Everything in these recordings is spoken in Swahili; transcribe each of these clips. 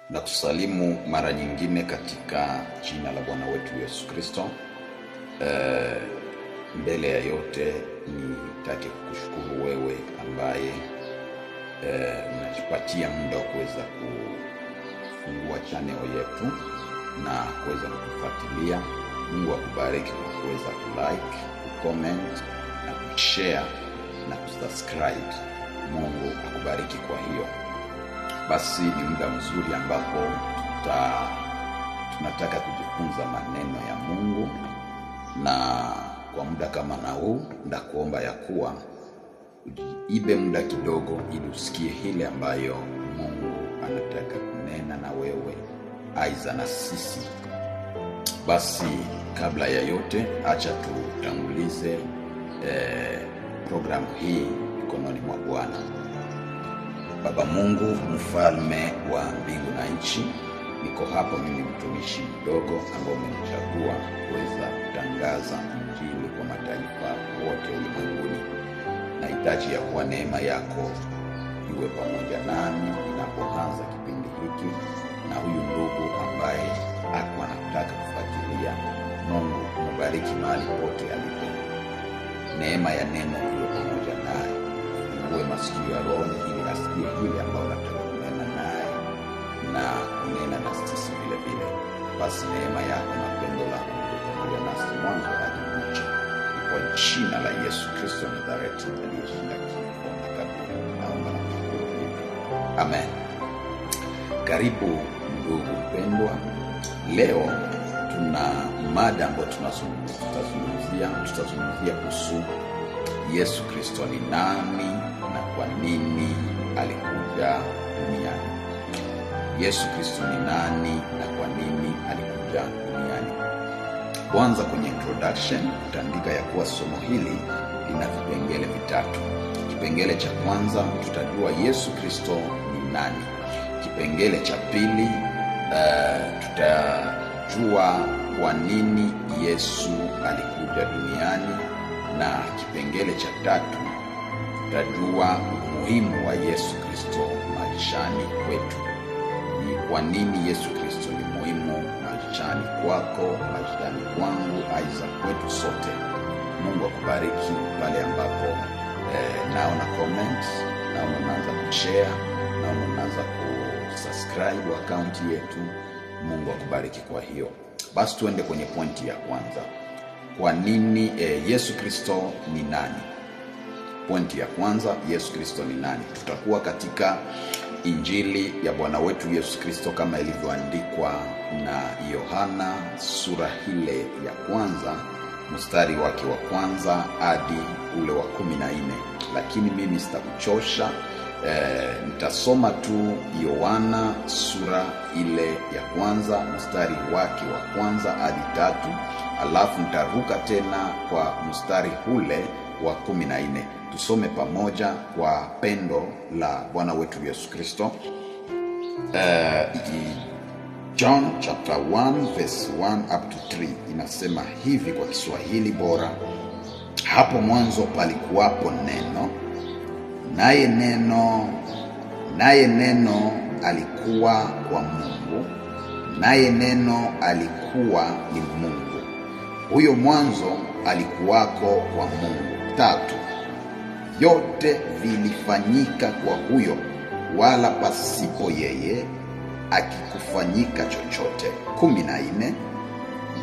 Na kusalimu mara nyingine katika jina la Bwana wetu Yesu Kristo. Mbele ya yote nitake kukushukuru wewe ambaye unajipatia muda wa kuweza kufungua channel yetu na kuweza kutufuatilia. Mungu akubariki kwa kuweza kulike, kucomment na kushare na kusubscribe. Mungu akubariki kwa hiyo. Basi ni muda mzuri ambapo tunataka kujifunza maneno ya Mungu, na kwa muda kama na huu ndakuomba ya kuwa ujiibe muda kidogo ili usikie hile ambayo Mungu anataka kunena na wewe aiza na sisi. Basi kabla ya yote, acha tutangulize programu hii mikononi mwa Bwana. Baba Mungu, mfalme wa mbingu na nchi, niko hapa mimi mtumishi mdogo ambao umenichagua kuweza kutangaza Injili kwa mataifa wote ulimwenguni. Nahitaji ya kuwa neema yako iwe pamoja nami ninapoanza kipindi hiki, na huyu ndugu ambaye ako anataka kufuatilia. Mungu mubariki mahali pote alipo, neema ya neno iwe pamoja naye, ufungue masikio ya roho ili asikie hili ambayo nataka kunena naye na kunena na sisi vile vile. Basi neema yako na pendo lako liwe pamoja nasi mwanzo hadi mwisho, ni kwa jina la Yesu Kristo Nazareti aliyeshinda kifo na kaburi, naomba na kushukuru hivi, amen. Karibu ndugu mpendwa, leo tuna mada ambayo tutazungumzia kuhusu Yesu Kristo ni nani na kwa nini alikuja duniani. Yesu Kristo ni nani na kwa nini alikuja duniani? Kwanza kwenye introduction utaandika ya kuwa somo hili lina vipengele vitatu. Kipengele cha kwanza tutajua Yesu Kristo ni nani. Kipengele cha pili tutajua kwa nini Yesu alikuja duniani, na kipengele cha tatu tutajua umuhimu wa Yesu Kristo maishani kwetu. Ni kwa nini Yesu Kristo ni muhimu maishani kwako, maishani kwangu, aidha kwetu sote. Mungu akubariki pale ambapo naona comment, naona unaanza kushare, naona unaanza kusubscribe account yetu. Mungu akubariki kwa hiyo. Basi tuende kwenye pointi ya kwanza. Kwa nini Yesu Kristo ni nani? Pointi ya kwanza, Yesu Kristo ni nani? Tutakuwa katika Injili ya Bwana wetu Yesu Kristo kama ilivyoandikwa na Yohana sura ile ya kwanza mstari wake wa kwanza hadi ule wa 14, lakini mimi sitakuchosha. Nitasoma tu Yohana sura ile ya kwanza mstari wake wa kwanza hadi 3, alafu nitaruka tena kwa mstari ule wa 14. Tusome pamoja kwa pendo la Bwana wetu Yesu Kristo. John chapter 1 verse 1 up to 3 inasema hivi kwa Kiswahili bora: hapo mwanzo palikuwapo neno, naye neno alikuwa kwa Mungu, naye neno alikuwa ni Mungu. Huyo mwanzo alikuwako kwa Mungu. 3, yote vilifanyika kwa huyo, wala pasipo yeye akikufanyika chochote. 14,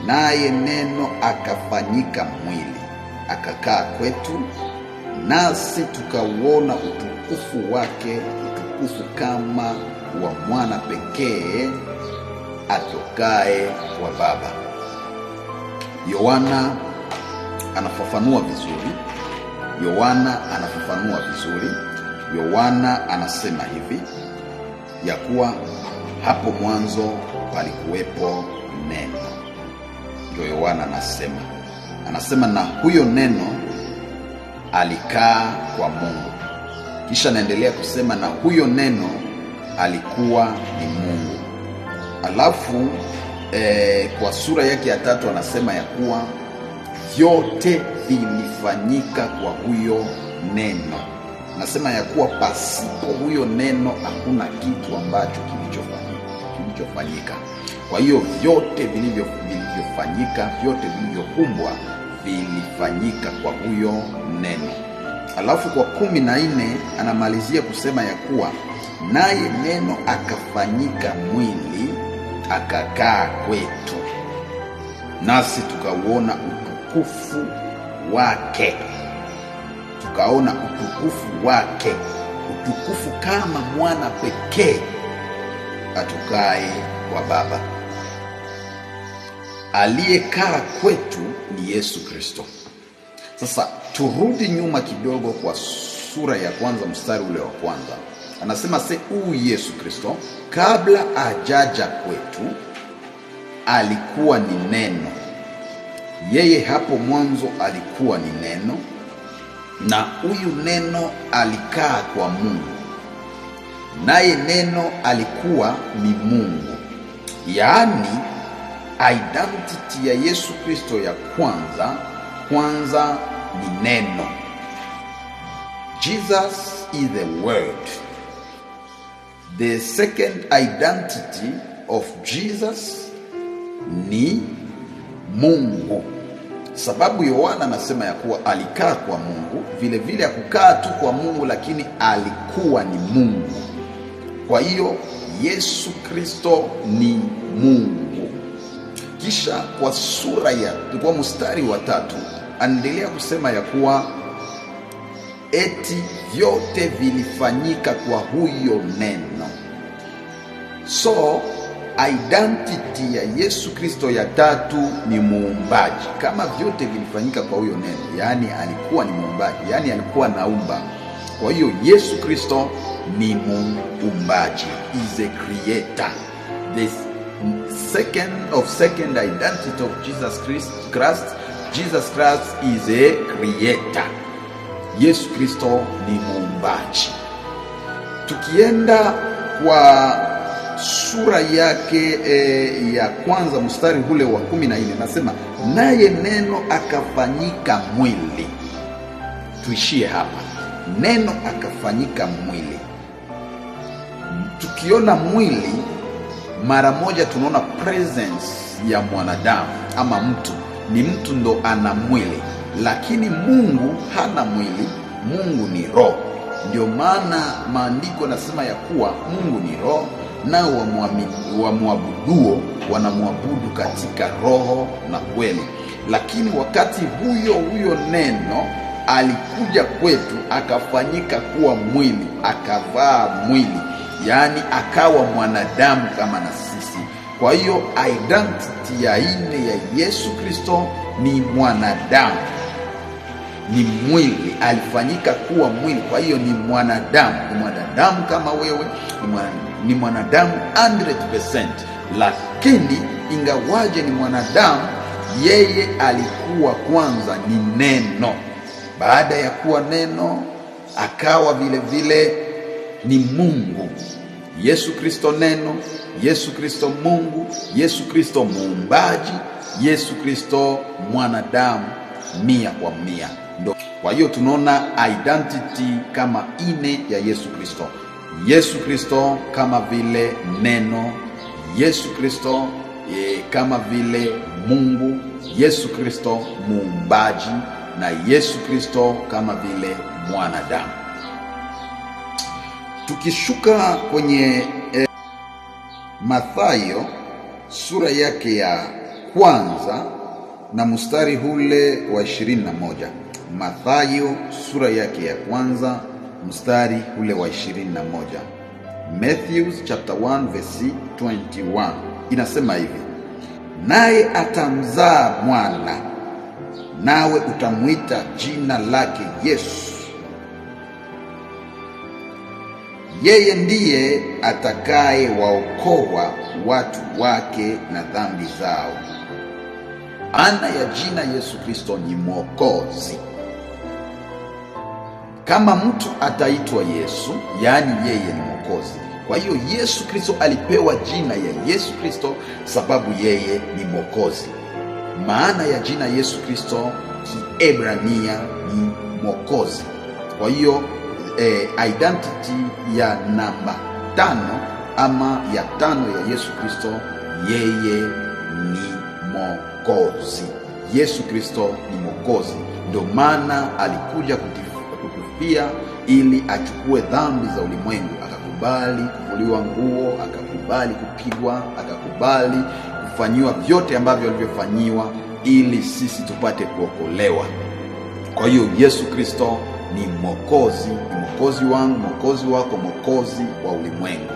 naye neno akafanyika mwili, akakaa kwetu, nasi tukauona utukufu wake, utukufu kama wa mwana pekee atokae kwa Baba. Yohana anafafanua vizuri. Yohana anafafanua vizuri. Yohana anasema hivi ya kuwa hapo mwanzo palikuwepo neno. Ndio Yohana anasema. Anasema na huyo neno alikaa kwa Mungu. Kisha anaendelea kusema na huyo neno alikuwa ni Mungu. Alafu kwa sura yake ya 3 anasema ya kuwa vyote vilifanyika kwa huyo neno. Nasema ya kuwa pasipo huyo neno hakuna kitu ambacho kilichofanyika. kilichofanyika. Kwa hiyo vyote vilivyofanyika, vyote vilivyoumbwa vilifanyika kwa huyo neno. Alafu kwa 14 anamalizia kusema ya kuwa naye neno akafanyika mwili akakaa kwetu, nasi tukauona utukufu wake. Tukaona utukufu wake, utukufu kama mwana pekee atokaye kwa Baba. Aliyekaa kwetu ni Yesu Kristo. Sasa turudi nyuma kidogo kwa sura ya kwanza mstari ule wa kwanza. Anasema se huyu Yesu Kristo kabla ajaja kwetu alikuwa ni neno. Yeye hapo mwanzo alikuwa ni neno, na huyu neno alikaa kwa Mungu, naye neno alikuwa ni Mungu. Yaani identity ya Yesu Kristo ya kwanza ni neno. Jesus is the Word. The second identity of Jesus ni Mungu. Sababu Yohana anasema ya kuwa alikaa kwa Mungu, vile vile hakukaa tu kwa Mungu, lakini alikuwa ni Mungu. Kwa hiyo Yesu Kristo ni Mungu. Kisha kwa kwa mstari wa 3 anaendelea kusema ya kuwa eti vyote vilifanyika kwa huyo neno. So identity ya Yesu Kristo ya tatu ni muumbaji. Kama vyote vilifanyika kwa huyo neno, yaani alikuwa ni muumbaji, yaani alikuwa naumba. Kwa hiyo Yesu Kristo ni muumbaji, is a creator. The second identity of Jesus Christ, Jesus Christ is a creator. Yesu Kristo ni muumbaji. Tukienda kwa sura yake ya kwanza mstari ule wa 14, nasema naye neno akafanyika mwili. Tuishie hapa. Neno akafanyika mwili. Tukiona mwili mara moja tunaona presence ya mwanadamu ama mtu. Ni mtu ndo ana mwili, lakini Mungu hana mwili. Mungu ni roho. Ndio maana maandiko nasema ya kuwa Mungu ni roho, nao wamwabuduo wanamwabudu katika roho na kweli. Lakini wakati huyo neno alikuja kwetu akafanyika kuwa mwili, akavaa mwili, yaani akawa mwanadamu kama na sisi. Kwa hiyo identity ya nne ya Yesu Kristo ni mwanadamu, ni mwili, alifanyika kuwa mwili. Kwa hiyo ni mwanadamu, ni mwanadamu kama wewe, ni mwanadamu 100%. Lakini ingawaje ni mwanadamu, yeye alikuwa kwanza ni neno. Baada ya kuwa neno akawa vile vile ni Mungu. Yesu Kristo neno, Yesu Kristo Mungu, Yesu Kristo muumbaji, Yesu Kristo mwanadamu 100%. Kwa hiyo tunaona identity kama ine ya Yesu Kristo. Yesu Kristo kama vile neno, Yesu Kristo kama vile Mungu, Yesu Kristo muumbaji, na Yesu Kristo kama vile mwanadamu. Tukishuka kwenye Mathayo sura yake ya kwanza na mstari ule wa 21. Mathayo sura yake ya kwanza mstari ule wa 21. Matthew chapter 1 verse 21 inasema hivi: naye atamzaa mwana, nawe utamuita jina lake Yesu. Yeye ndiye atakaye waokoa watu wake na dhambi zao. Maana ya jina Yesu Kristo ni Mwokozi. Kama mtu ataitwa Yesu, yaani yeye ni Mwokozi. Kwa hiyo Yesu Kristo alipewa jina ya Yesu Kristo sababu yeye ni Mwokozi. Maana ya jina Yesu Kristo Kiebrania ni Mwokozi. Kwa hiyo identity ya namba 5 ama ya tano ya Yesu Kristo, yeye ni Mwokozi. Yesu Kristo ni Mwokozi, ndio maana alikuja kutufia ili achukue dhambi za ulimwengu. Akakubali kuvuliwa nguo, akakubali kupigwa, akakubali kufanyiwa vyote ambavyo alivyofanyiwa ili sisi tupate kuokolewa. Kwa hiyo Yesu Kristo ni Mwokozi, ni Mwokozi wangu, Mwokozi wako, Mwokozi wa ulimwengu.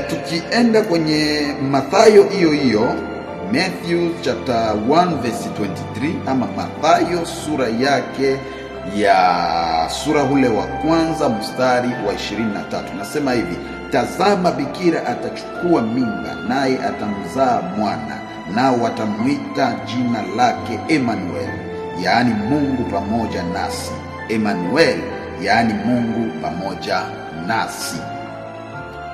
Tukienda kwenye Mathayo hiyo hiyo, Matthew chapter 1 verse 23, ama Mathayo sura yake ya sura ule wa kwanza mstari wa 23, nasema hivi: tazama, bikira atachukua mimba, naye atamzaa mwana, nao watamwita jina lake Emmanuel, yaani Mungu pamoja nasi. Emmanuel, yaani Mungu pamoja nasi.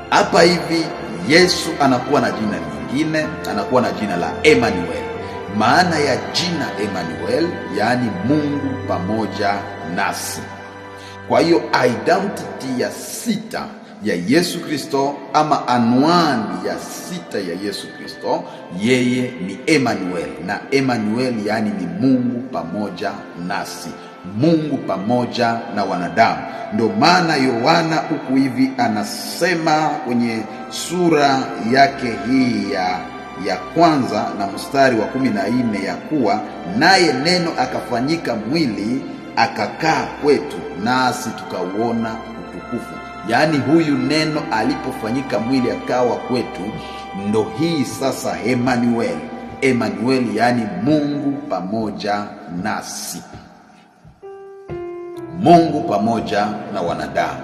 Hapa hivi Yesu anakuwa na jina lingine, anakuwa na jina la Emmanuel. Maana ya jina Emmanuel, yaani Mungu pamoja nasi. Kwa hiyo identity ya sita ya Yesu Kristo ama anwani ya sita ya Yesu Kristo, yeye ni Emmanuel. Na Emmanuel yaani ni Mungu pamoja nasi, Mungu pamoja na wanadamu. Ndio maana Yohana huku hivi anasema kwenye sura yake hii ya kwanza na mstari wa 14 ya kuwa naye neno akafanyika mwili akakaa kwetu, nasi tukauona utukufu. Yaani huyu neno alipofanyika mwili akawa kwetu, ndo hii sasa Emmanuel. Emmanuel yaani Mungu pamoja nasi, Mungu pamoja na wanadamu.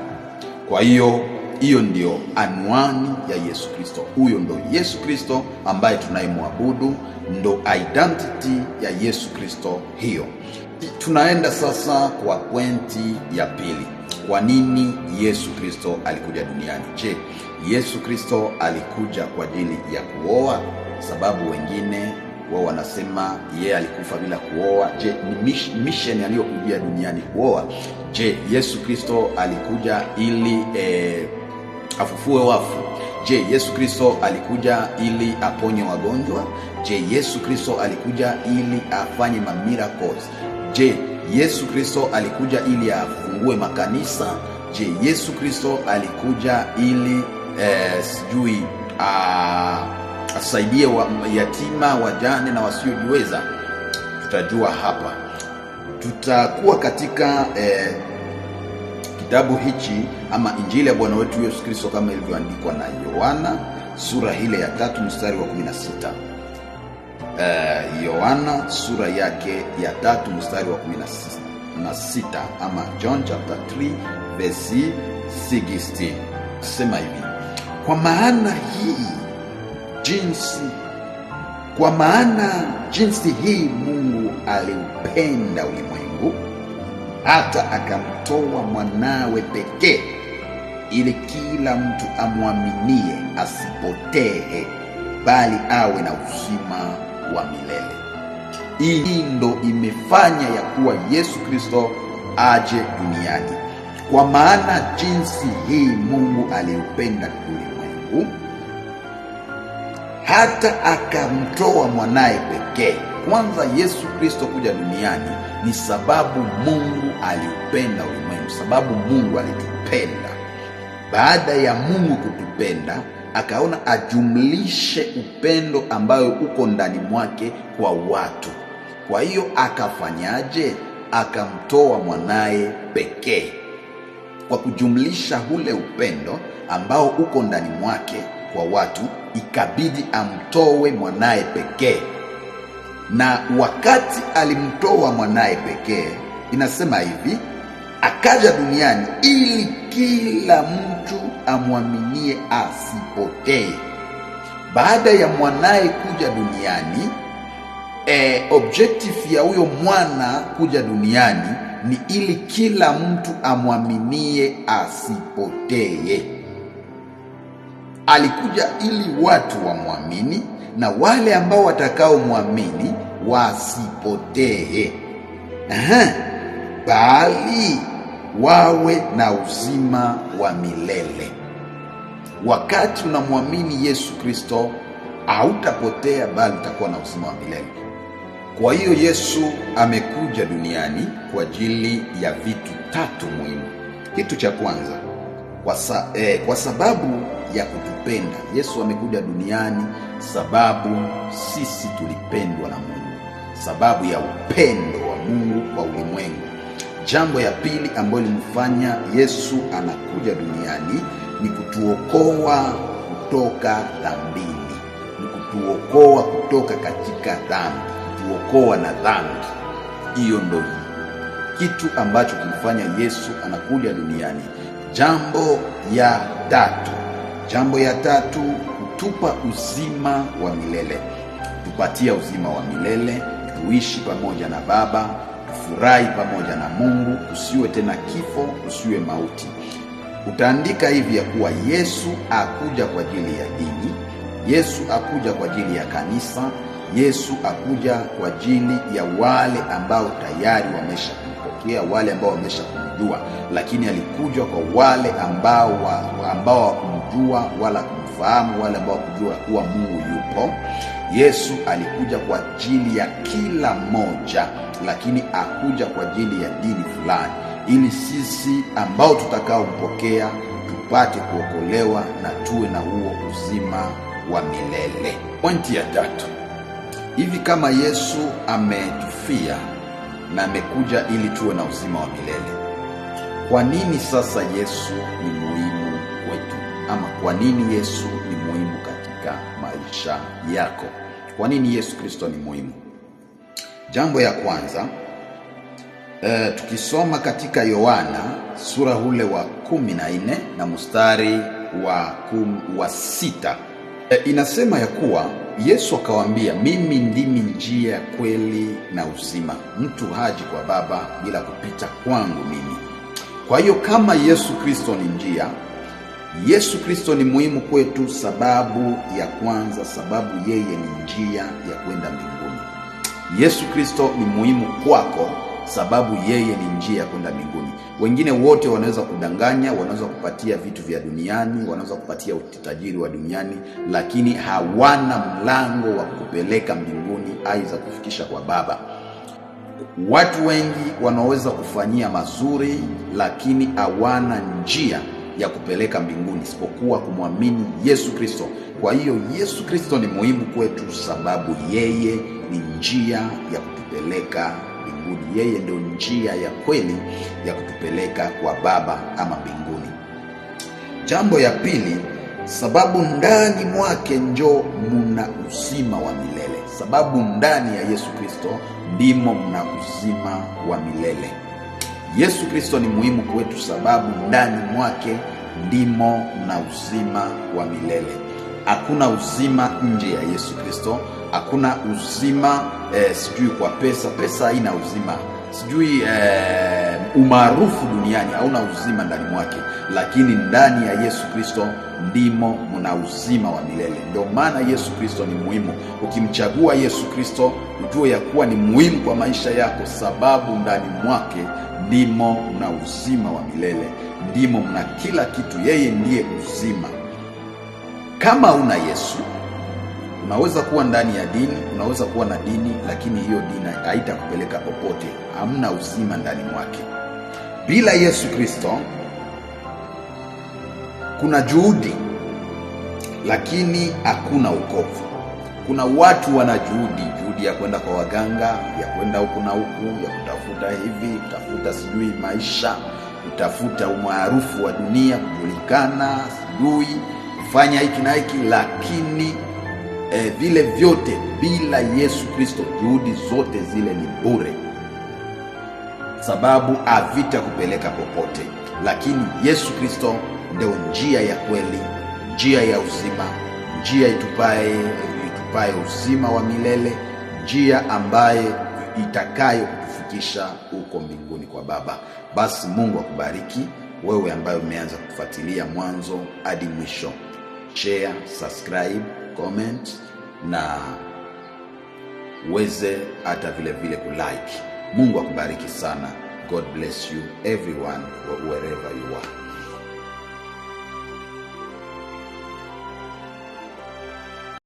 Kwa hiyo hiyo ndio anwani ya Yesu Kristo. Huyo ndo Yesu Kristo ambaye tunayemwabudu, ndo identity ya Yesu Kristo hiyo. Tunaenda sasa kwa pointi ya pili. Kwa nini Yesu Kristo alikuja duniani? Je, Yesu Kristo alikuja kwa ajili ya kuoa? Sababu wengine wao wanasema yeye alikufa bila kuoa. Je, ni mission aliyokujia duniani kuoa? Je, Yesu Kristo alikuja ili afufue wafu? Je, Yesu Kristo alikuja ili aponye wagonjwa? Je, Yesu Kristo alikuja ili afanye miracles? Je, Yesu Kristo alikuja ili afungue makanisa? Je, Yesu Kristo alikuja ili sijui asaidie yatima, wajane na wasiojiweza? Tutajua hapa. Tutakuwa katika kitabu hichi ama Injili ya Bwana wetu Yesu Kristo kama ilivyoandikwa na Yohana sura ile ya 3 mstari wa 16. Yohana sura yake ya 3 mstari wa 16 ama John chapter 3 verse 16. Sema hivi: kwa maana hii jinsi, kwa maana jinsi hii Mungu aliupenda ulimwengu hata akamtoa mwanawe pekee, ili kila mtu amwaminie asipotee, bali awe na uzima wa milele. Hii ndo imefanya ya kuwa Yesu Kristo aje duniani. Kwa maana jinsi hii Mungu aliupenda ulimwengu hata akamtoa mwanaye pekee. Kwanza Yesu Kristo kuja duniani ni sababu Mungu aliupenda ulimwengu, sababu Mungu alitupenda. Baada ya Mungu kutupenda, akaona ajumlishe upendo ambayo uko ndani mwake kwa watu. Kwa hiyo akafanyaje? Akamtoa mwanaye pekee. Kwa kujumlisha ule upendo ambao uko ndani mwake kwa watu, ikabidi amtoe mwanaye pekee. Na wakati alimtoa mwanaye pekee, inasema hivi: akaja duniani ili kila mtu amwaminie asipotee. Baada ya mwanaye kuja duniani, objective ya huyo mwana kuja duniani ni ili kila mtu amwaminie asipotee. Alikuja ili watu wamwamini, na wale ambao watakaomwamini wasipotee, bali wawe na uzima wa milele. Wakati unamwamini Yesu Kristo hautapotea, bali utakuwa na uzima wa milele. Kwa hiyo Yesu amekuja duniani kwa ajili ya vitu tatu muhimu. Kitu cha kwanza, kwa sababu ya kutupenda. Yesu amekuja duniani sababu sisi tulipendwa na Mungu, sababu ya upendo wa Mungu kwa ulimwengu. Jambo ya pili ambayo ilimfanya Yesu anakuja duniani ni kutuokoa kutoka dhambini, ni kutuokoa kutoka katika dhambi, kutuokoa na dhambi. Hiyo ndio kitu ambacho kimfanya Yesu anakuja duniani. Jambo ya tatu, kutupa uzima wa milele, tupatia uzima wa milele, tuishi pamoja na Baba, tufurahi pamoja na Mungu, usiwe tena kifo, usiwe mauti. Utaandika hivi ya kuwa Yesu akuja kwa ajili ya dini, Yesu akuja kwa ajili ya kanisa, Yesu akuja kwa ajili ya wale ambao tayari wamesha kumpokea, wale ambao wamesha kumjua, lakini alikuja kwa wale ambao hawakumjua wala kumfahamu, wale ambao hawakujua kuwa Mungu yupo. Yesu alikuja kwa ajili ya kila mmoja, lakini akuja kwa ajili ya dini fulani, ili sisi ambao tutakaompokea tupate kuokolewa na tuwe na huo uzima wa milele. Pointi ya tatu, hivi kama Yesu ametufia na amekuja ili tuwe na uzima wa milele, kwa nini sasa Yesu ni muhimu kwetu? Ama kwa nini Yesu ni muhimu katika maisha yako? Kwa nini Yesu Kristo ni muhimu? Jambo ya kwanza, tukisoma katika Yohana sura ule wa 14 na mstari wa 6, inasema ya kuwa Yesu akawaambia, mimi ndimi njia, kweli na uzima, mtu haji kwa Baba bila kupita kwangu mimi. Kwa hiyo kama Yesu Kristo ni njia, Yesu Kristo ni muhimu kwetu. Sababu ya kwanza, sababu yeye ni njia ya kwenda mbinguni. Yesu Kristo ni muhimu kwako sababu yeye ni njia ya kwenda mbinguni. Wengine wote wanaweza kudanganya, wanaweza kupatia vitu vya duniani, wanaweza kupatia utajiri wa duniani, lakini hawana mlango wa kupeleka mbinguni, aidha kufikisha kwa Baba. Watu wengi wanaweza kufanyia mazuri, lakini hawana njia ya kupeleka mbinguni isipokuwa kumwamini Yesu Kristo. Kwa hiyo Yesu Kristo ni muhimu kwetu sababu yeye ni njia ya kutupeleka mbinguni. Yeye ndio njia ya kweli ya kutupeleka kwa Baba ama mbinguni. Jambo ya pili, sababu ndani mwake njo muna uzima wa milele. Sababu ndani ya Yesu Kristo ndimo mna uzima wa milele. Yesu Kristo ni muhimu kwetu sababu ndani mwake ndimo mna uzima wa milele. Hakuna uzima nje ya Yesu Kristo. Hakuna uzima sijui kwa pesa, pesa haina uzima, sijui umaarufu duniani hauna uzima ndani mwake, lakini ndani ya Yesu Kristo ndimo mna uzima wa milele. Ndio maana Yesu Kristo ni muhimu. Ukimchagua Yesu Kristo ujue ya kuwa ni muhimu kwa maisha yako, sababu ndani mwake ndimo mna uzima wa milele, ndimo mna kila kitu. Yeye ndiye uzima. Kama una Yesu, unaweza kuwa ndani ya dini, unaweza kuwa na dini, lakini hiyo dini haitakupeleka popote. Hamna uzima ndani mwake. Bila Yesu Kristo kuna juhudi, lakini hakuna wokovu. Kuna watu wana juhudi ya kwenda kwa waganga, ya kwenda huku na huku, ya kutafuta hivi, kutafuta sijui maisha, kutafuta umaarufu wa dunia, kujulikana, sijui kufanya hiki na hiki, lakini vile vyote bila Yesu Kristo, juhudi zote zile ni bure, sababu havitakupeleka popote. Lakini Yesu Kristo ndio njia ya kweli, njia ya uzima, njia itupaye uzima wa milele, njia ambaye itakayo kutufikisha huko mbinguni kwa Baba. Basi Mungu akubariki wewe ambaye umeanza kufuatilia mwanzo hadi mwisho. Share, subscribe, comment na uweze hata vile vile kulike. Mungu akubariki sana. God bless you everyone wherever you are.